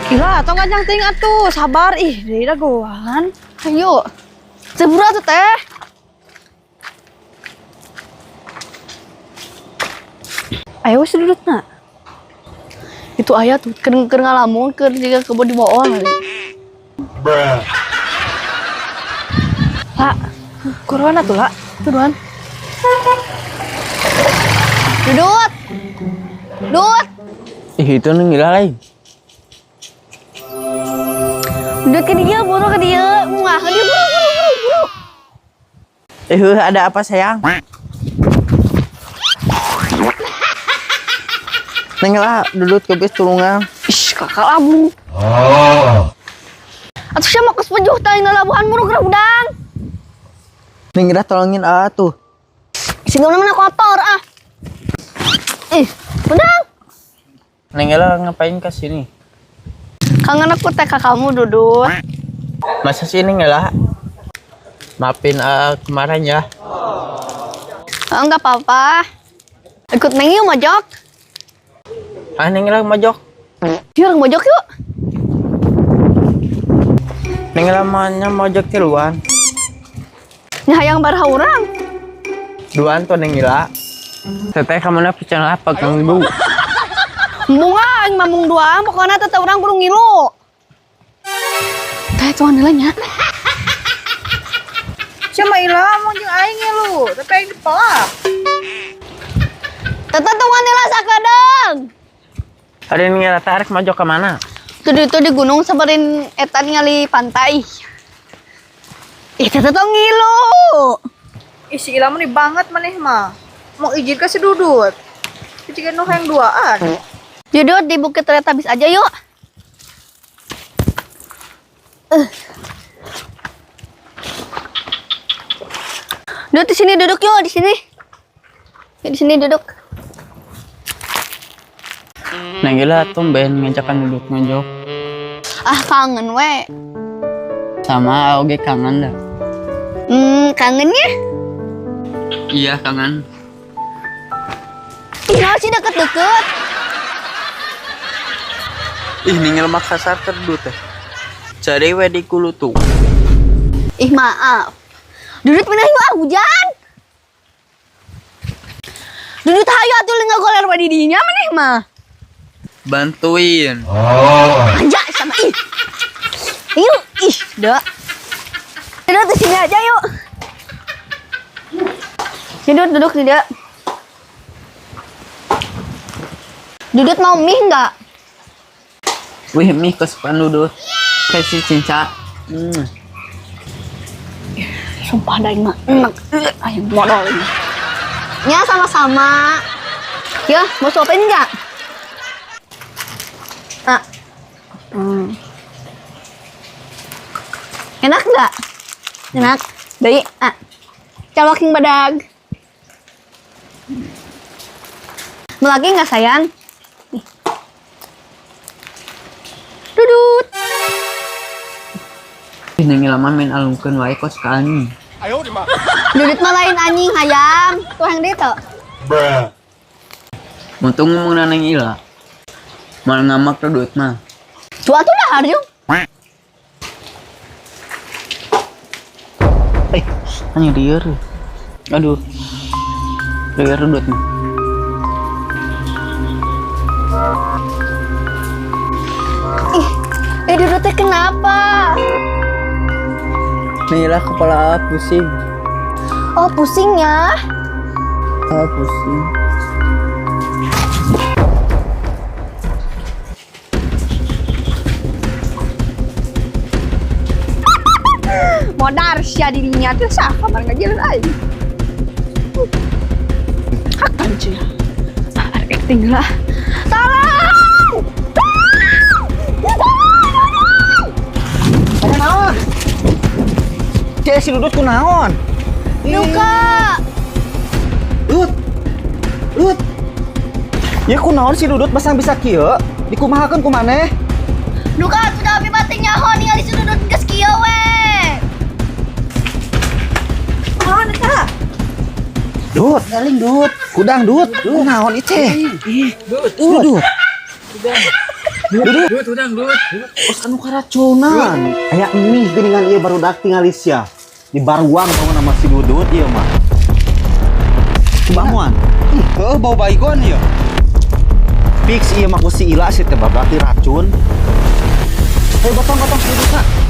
Gila, tong ganjang ting atuh, sabar ih, deui dagoan. Ayo. Teu atuh teh. Ayo wes dudutna. Itu aya tuh keur keur ngalamun keur jiga kebo dibool. Bruh. La, kuruan atuh la. Turuan. Dudut. Dudut. Ih, itu Neng Ila lain. Dudut ke dia, buru ke dia. Wah, ke dia buru buru buru buru. Eh, ada apa sayang? Neng Ila, dudut ke bis tulungan. Ih, kakak labu. Atuh siapa kos pejuh tah labuhan buru geura hudang. Neng Ila tolongin ah tuh. Sini mana kotor ah. Ih, hudang. Neng Ila ngapain ke sini? Kangen aku teh ka kamu Dudut. Masa sih Neng Ila? Maafin kemarin ya. Oh, enggak apa-apa. Ikut Neng yuk mojok. Ah, Neng Ila mojok. Yuk, orang mojok yuk. Neng Ila maunya mojok tiluan. Nya hayang baraha urang. Duaan tuh Neng Ila. Teteh kamu na pecan apa Kang Bu? Embung ah, aing mah duaan pokoknya teteh urang kudu ngilu. Teh tuan heula nya. Siapa Ila mau jeung aing ngilu, tapi aing dipelak. Teteh tuan heula sakedeung. Ada Neng Ila tarik mojok ke mana? Tuh itu di gunung sabarin eta ningali pantai. Ih, teteh tong ngilu. Ih, si Ila mah nih banget maneh mah. Mau izin ke si Dudut. Jika nu hayang duaan. Dudut di Bukit Retabis aja yuk. Duduk di sini duduk yuk di sini. Yuk, di sini duduk. Neng Ila tumben ngajakan duduk mojok. Ah kangen we. Sama oge kangen dah. Kangennya? Iya kangen. Ih, naon sih deket-deket. Ih, Neng Ila mah kasar terdut teh. Cari we di kulutu. Ih, maaf. Dudut pindah yuk ah, hujan. Dudut hayu atuh ngagoler we di dinya maneh mah. Bantuin. Manja sama ih. Yuk, ih, dah. Duduk di sini aja yuk. Dudut duduk tidak. Dudut mau mie nggak? Wih, mie kesukaan Dudut. Kasih cinca. Sumpah dah mah enak. Ayam modal ini. Ya sama-sama. Ya, mau suapin nggak? Ah. Enak nggak? Enak. Baik. Ah. Caloking badag. Mau lagi nggak sayang? Nih. Dudut. Ih, Neng Ila mah main alungkeun wae kos ka anjing. Dudut mah lain anjing hayam. Tuh yang dia. Bruh. Untung ngomong Neng Ila. Malah ngamak Dudut mah. Tuh atuh dah harjung. Eh, hanya liar. Aduh. Liar Dudut mah. Ih, Dudut teh kenapa? Neng Ila kepala pusing. Oh, pusing ya? Ah, pusing. Modar sia dirinya tuh sah kamar ngajalan aja. Hakan cuy. Ah, acting lah. Tolong! Tolong! Tolong! Ada naon? Cek si Dudut kunaon? Duka. Dut. Dut. Ya kunaon si Dudut basang bisa kieu? Dikumahakeun ku maneh? Duka sudah abi mati nyaho ningali si Dudut geus kieu we. Naon eta? Dut, galing Dut. Kudang Dut. Kunaon ieu? Ih, Dut. Dut. Dudut. Dut, udang, dut. Os anu karacunan. Aya mie geuningan ieu barudak tingali sia. Di baruang tau nama si Dudut ieu mah. Coba muan. Ih, heuh bau baygon ieu. Fix ieu mah ku si Ila si teh berarti racun. Ayo gotong gotong si Dudutna.